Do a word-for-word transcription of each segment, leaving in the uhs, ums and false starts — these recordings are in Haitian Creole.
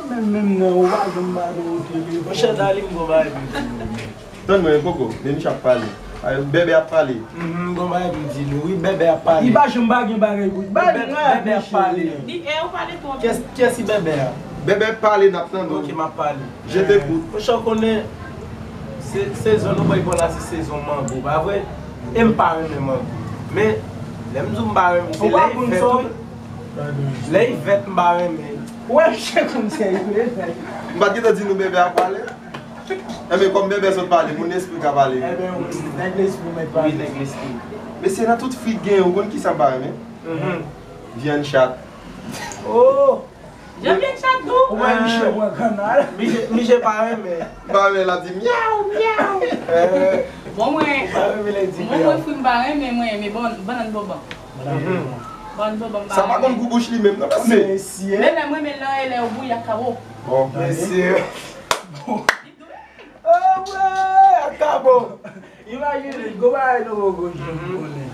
Menm, menm nan, ou pa janm ba nou ote telefòn. Monchè, Darline, gon bagay pou m di nou. Tann mwen, Koko, Denis ap pale. Ay, Bèbè ap pale. Mhm, gon bagay pou m di nou. Wi, Bèbè ap pale. Li pa janm pa gen bagay pou di. Bèbè ap pale. Di, e, ou pale twòp. Kiyès, kiyès ki Bèbè a? Bèbè ap pale, n ap tande w. Ok, m ap pale. Je t'écoute. Monchè, w konnen, se, sezon nou bay bon la, se sezon mango, pa vre? E m pa renmen mango. Men, lè m di w m pa renmen, se lè li vèt, wi. Lè li vèt, m pa renmen. Ou wè misye konn sèye vre, nèg. M pa t gentan di nou Bèbè ap pale. Enben, kòm Bèbè sot pale, moun lespri ka pale. Enben, wi, nèg lespri mèt pale. Wi, nèg lespri. Mesye, nan tout fri gen, ou konn kisa m pa renmen? Mhm. Vyann chat. Oh! Jan vyann chat tou? Ou wè misye pran kannal? Misye, misye pa renmen. M pa renmen, l ap di myaw, myaw. Eh, Bon, mwen, m pa renmen lè l di mwen, myaw. Mwen, fri m pa renmen, mwen renmen ban-, bannann bòbò. Mhm. Bannann bòbò, m pa renmen. Sa pa konn gou bouch li menm, non, mesye. Mesye. Men lè m renmen l lan, e lè yo bouyi ak kawo. Bon. Mesye. Oh, mwen, ak kawo. Imajine, gwo bagay nou poko janm konnen.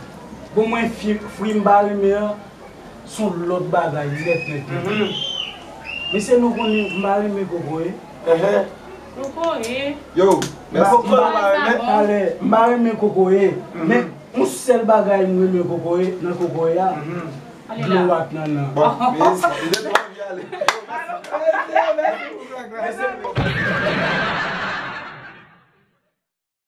Bon, mwen, fri, fri m pa renmen an, se yon lòt bagay, nèt, nèt, nèt. Mhm. Mesye, nou konnen, m pa renmen kokoye. Enhen. Kokoye. Yo, mèsi. Kokoye pa renmen. Talè, m pa renmen kokoye. Mhm. Men, yon sèl bagay m renmen kokoye, nan kokoye a, mhm, dlo ak nannan. Bon, mèsi. M te twò anvi ale. Mèsi, mèsi.